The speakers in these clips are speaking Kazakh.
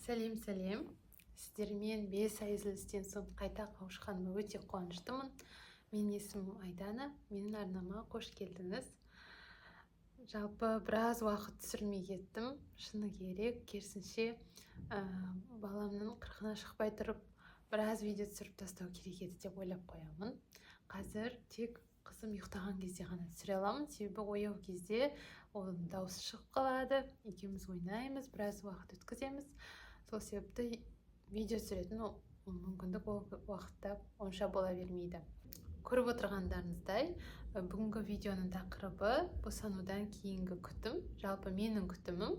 Сәлем, сәлем! Сіздермен 5 ай үзілістен соң қайта қауышқаныма өте қуаныштымын. Менің есімім Айдана, менің арнама қош келдіңіз. Жалпы, біраз уақыт түсірмей кеттім, шыны керек. Керісінше, баламның қырқына шықпай тұрып біраз видео түсіріп тастау керек еді деп ойлап қоямын. Қазір тек қызым ұйықтаған кезде ғана түсіре аламын, себебі ояу кезде оның дауысы шығып қалады, екеуміз ойнаймыз, біраз уақыт өткіземіз. Сол себепті видео түсіретін мүмкіндік ол уақытта онша бола бермейді. Көріп отырғандарыңыздай, бүгінгі видеоның тақырыбы — босанудан кейінгі күтім. Жалпы, менің күтімім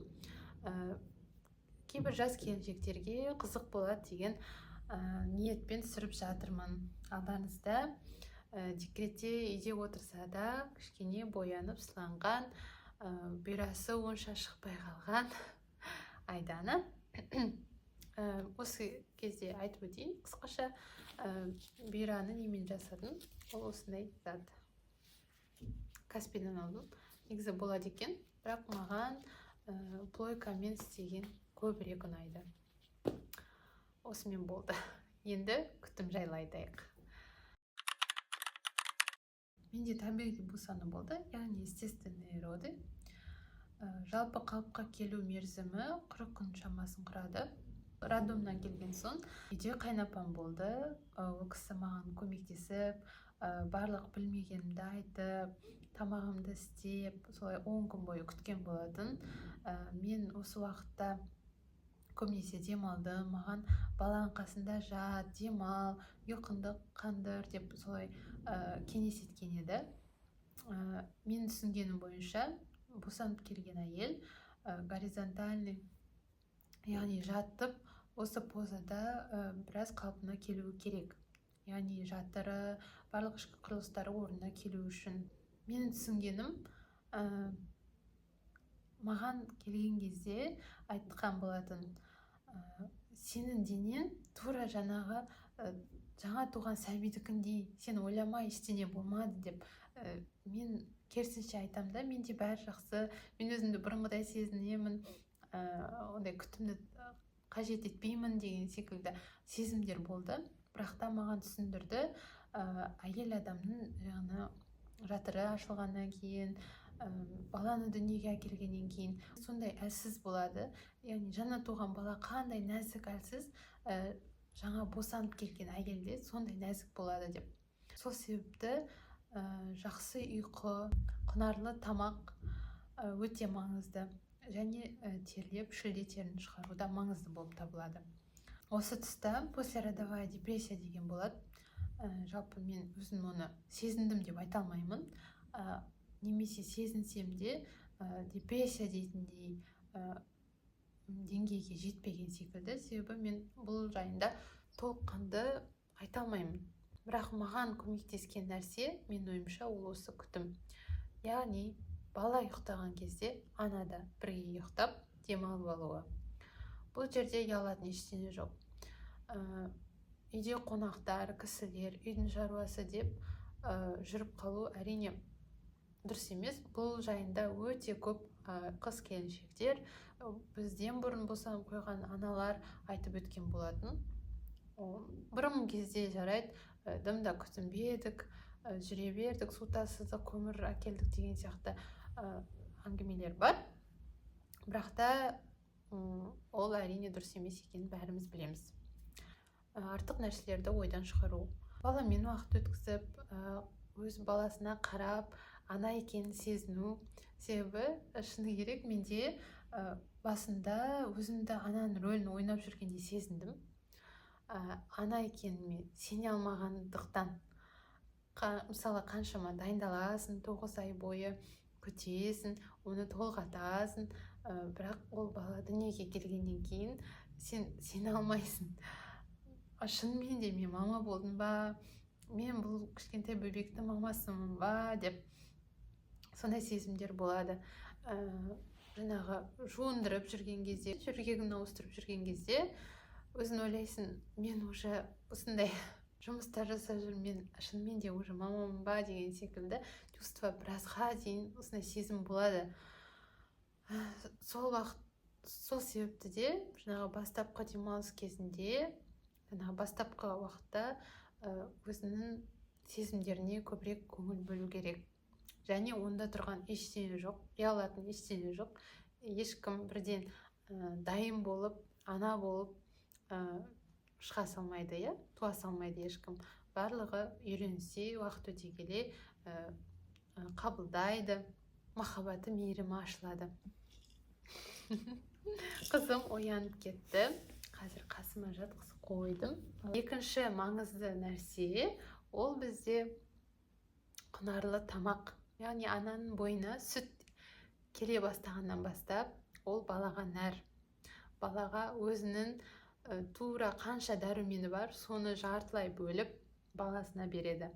кейбір жас келіншектерге қызық болады деген ниетпен түсіріп жатырмын. Алдарыңызда декретте үйде отырса да, кішкене боянып, сыланған, бұйрасы онша шықпай қалған Айдана. Осы кезде айтып өтейін қысқаша, бұйраны немен жасадым. Ол осындай зат, Каспийден алдым. Негізі болады екен, бірақ маған плойкамен істеген көбірек ұнайды. Осымен болды. Енді күтім жайлы айтайық. Менде табиғи босану болды, яғни естественные роды. Жалпы қалыпқа келу мерзімі 40 күн шамасын құрады. Роддомнан келген соң үйде қайынапам болды. Ол кісі маған көмектесіп, барлық білмегенімді айтып, тамағымды істеп, солай 10 күн бойы күткен болатын. Мен осы уақытта көбінесе демалдым. Маған: «Баланың қасында жат, демал, ұйқыңды қандыр», — деп солай кеңес еткен еді. Менің түсінгенім бойынша, босанып келген әйел горизонтальный, яғни жатып, осы позада біраз қалпына келуі керек, яғни жатыры, барлық ішкі құрылыстары орнына келу үшін. Менің түсінгенім, маған келген кезде айтқан болатын: «Сенің денең тура жаңағы жаңа туған сәбидікіндей, сен ойлама, ештеңе болмады», — деп. Мен керісінше айтамын да, менде бәрі жақсы, мен өзімді бұрынғыдай сезінемін, ондай күтімді қажет етпеймін деген секілді сезімдер болды. Бірақ та маған түсіндірді, әйел адамның жаңа жатыры ашылғаннан кейін, баланы дүниеге әкелгеннен кейін сондай әлсіз болады. Яғни жаңа туған бала қандай нәзік, әлсіз, жаңа босанып келген әйел де сондай нәзік болады деп. Сол себепті жақсы ұйқы, құнарлы тамақ өте маңызды және терлеп, шілде терін шығару да маңызды болып табылады. Осы тұста послеродовая депрессия деген болады. Жалпы мен өзім оны сезіндім деп айта алмаймын, немесе сезінсем де, депрессия дейтіндей деңгейге жетпеген секілді, себебі мен бұл жайында толыққанды айта алмаймын. Бірақ маған көмектескен нәрсе, менің ойымша, ол осы күтім, яғни бала ұйықтаған кезде ана да бірге ұйықтап, демалып алуы. Бұл жерде ұялатын ештеңе жоқ. Үйде қонақтар, кісілер, үйдің шаруасы деп жүріп қалу, әрине, дұрыс емес. Бұл жайында өте көп қыз келіншектер, бізден бұрын босанып қойған аналар айтып өткен болатын. Бұрынғы кезде жарайды, дым да күтінбедік, жүре бердік, су тасыдық, көмір әкелдік деген сияқты әңгімелер бар. Бірақ та ол, әрине, дұрыс емес екенін бәріміз білеміз. Артық нәрселерді ойдан шығару, баламен уақыт өткізіп, өз баласына қарап, ана екенін сезіну. Себебі, шыны керек, менде басында өзімді ананың рөлін ойнап жүргендей сезіндім, ана екеніме сене алмағандықтан. Мысалы, қаншама дайындаласың, 9 ай бойы күтесің, оны толғатасың, бірақ ол бала дүниеге келгеннен кейін сен сене алмайсың: «Шынымен де мен мама болдым ба? Мен бұл кішкентай бөбектің мамасымын ба?» — деп сондай сезімдер болады. Жаңағы жуындырып жүрген кезде, жөргегін ауыстырып жүрген кезде өзің ойлайсың: «Мен уже осындай жұмыстар жасап жүрмін, мен шынымен де уже мамамын ба?» — деген секілді чувство. Біразға дейін осындай сезім болады. Сол уақыт, Сол себепті де жаңағы бастапқы демалыс кезінде, жаңағы бастапқы уақытта өзінің сезімдеріне көбірек көңіл бөлу керек. Және онда тұрған ештеңе жоқ, ұялатын ештеңе жоқ. Ешкім бірден дайын болып, ана болып шыға салмайды, иә, туа салмайды ешкім. Барлығы үйренсе, уақыт өте келе қабылдайды, махаббаты, мейірімі ашылады. Қызым оянып кетті, қазір қасыма жатқызып қойдым. Екінші маңызды нәрсе ол бізде құнарлы тамақ. Яғни ананың бойына сүт келе бастағаннан бастап ол балаға нәр, балаға өзінің тура қанша дәрумені бар, соны жартылай бөліп баласына береді.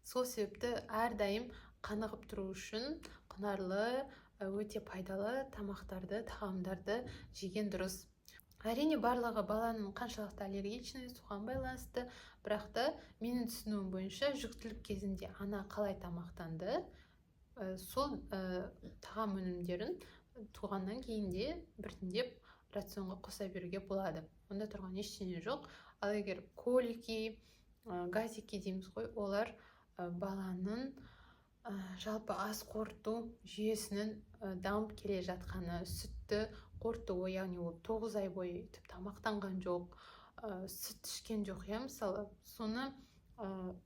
Сол себепті әрдайым қанығып тұру үшін құнарлы, өте пайдалы тамақтарды, тағамдарды жеген дұрыс. Әрине, барлығы баланың қаншалықты аллергичный, соған байланысты. Бірақ та менің түсінуім бойынша, жүктілік кезінде ана қалай тамақтанды, сол тағам өнімдерін туғаннан кейін де біртіндеп рационға қоса беруге болады. Онда тұрған ештеңе жоқ. Ал егер колики, газики дейміз ғой, олар баланың жалпы ас қорыту жүйесінің дамып келе жатқаны, сүтті қорытуы, яғни ол 9 ай бойы өйтіп тамақтанған жоқ, сүт ішкен жоқ, иә, мысалы, соны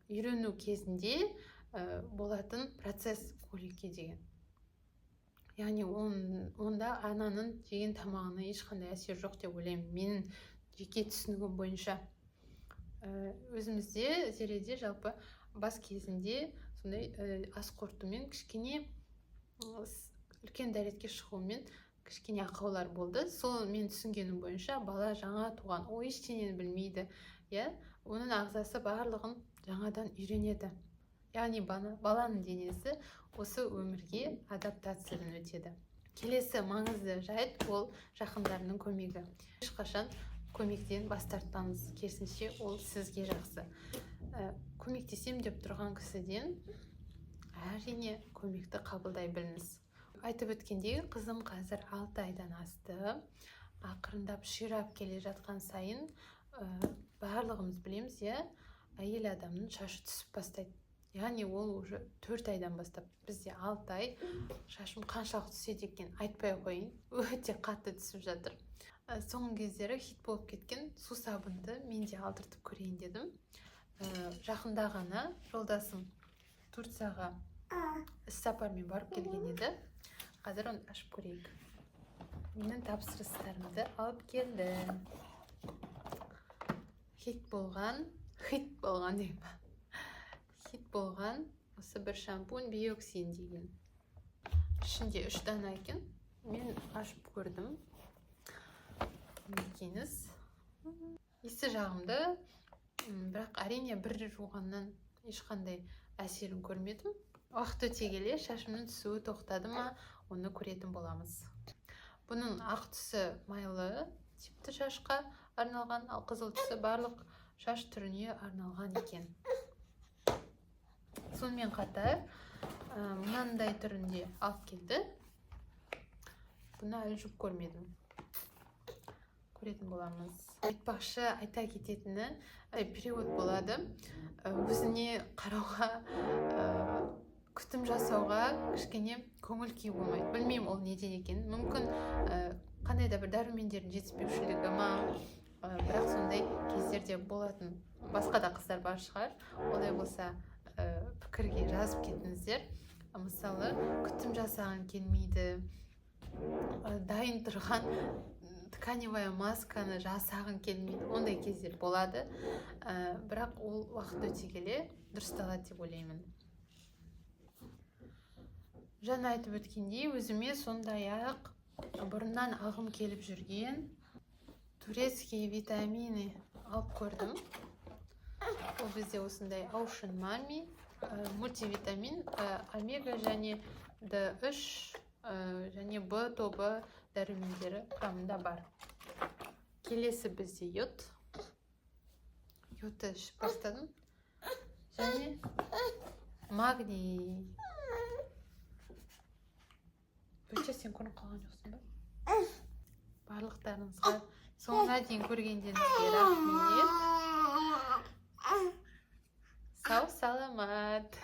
үйрену кезінде болатын процесс колики деген. Яғни онда ананың жеген тамағына ешқандай әсер жоқ деп ойлаймын, менің жеке түсінігім бойынша. Өзімізде Зереде жалпы бас кезінде сондай ас қорытумен кішкене, үлкен дәретке шығумен кішкене ақаулар болды. Сол мен түсінгенім бойынша, бала жаңа туған, ол ештеңені білмейді, иә, оның ағзасы барлығын жаңадан үйренеді. Яғни баланың денесі осы өмірге адаптациядан өтеді. Келесі маңызды жайт ол жақындарының көмегі. Ешқашан көмектен бас тартпаңыз, керісінше, ол сізге жақсы. Көмектесем деп тұрған кісіден әрине көмекті қабылдай біліңіз. Айтып өткендей, қызым қазір 6 айдан асты. Ақырындап ширап келе жатқан сайын, барлығымыз білеміз, иә, әйел адамның шашы түсіп бастайды. Яғни ол уже 4 айдан бастап, бізде 6 ай, шашым қаншалықты түседі екен, айтпай ақ қояйын, өте қатты түсіп жатыр. Соңғы кездері хит болып кеткен сусабынды мен де алдыртып көрейін дедім. Жақында ғана жолдасым Турцияға іс сапармен барып келген еді. Қазір оны ашып көрейік. Менің тапсырыстарымды алып келді. Хит болған, хит болған деймін ба? Хит болған осы бір шампунь Биоксин деген. Ішінде 3 дана екен. Мен ашып көрдім. Мінекейіңіз. Иісі жағымды, бірақ әрине бір жуғаннан ешқандай әсерін көрмедім. Уақыт өте келе шашымның түсуі тоқтады ма, оны көретін боламыз. Бұның ақ түсі майлы типті шашқа арналған, ал қызыл түсі барлық шаш түріне арналған екен. Сонымен қатар мынандай түрінде алып келді. Бұны әлі жуып көрмедім, көретін боламыз. Айтпақшы, айта кететіні, период болады, өзіне қарауға, күтім жасауға кішкене көңіл күй болмайды. Білмеймін, ол неден екенін. Мүмкін, қандай да бір дәрумендердің жетіспеушілігі ма, бірақ сондай кездерде болатын. Басқа да қыздар бар шығар, олай болса, пікірге жазып кетіңіздер. Мысалы, күтім жасағың келмейді, дайын тұрған тканевая масканы жасағың келмейді, ондай кездер болады. Бірақ ол уақыт өте келе дұрысталады деп ойлаймын. Жаңа айтып өткендей, өзіме сондай ақ бұрыннан алғым келіп жүрген турецкий витамины алып көрдім. Ол бізде осындай Ocean Mami мультивитамин, омега және Д3 және Б тобы дәрумендері құрамында бар. Келесі бізде йод. Йодты ішіп бастадым. Және магний. Бөтше, сен көрініп қалған жоқсың ба? Барлықтарыңызға соңына дейін көргендеріңізге рахмет. Сау саламат.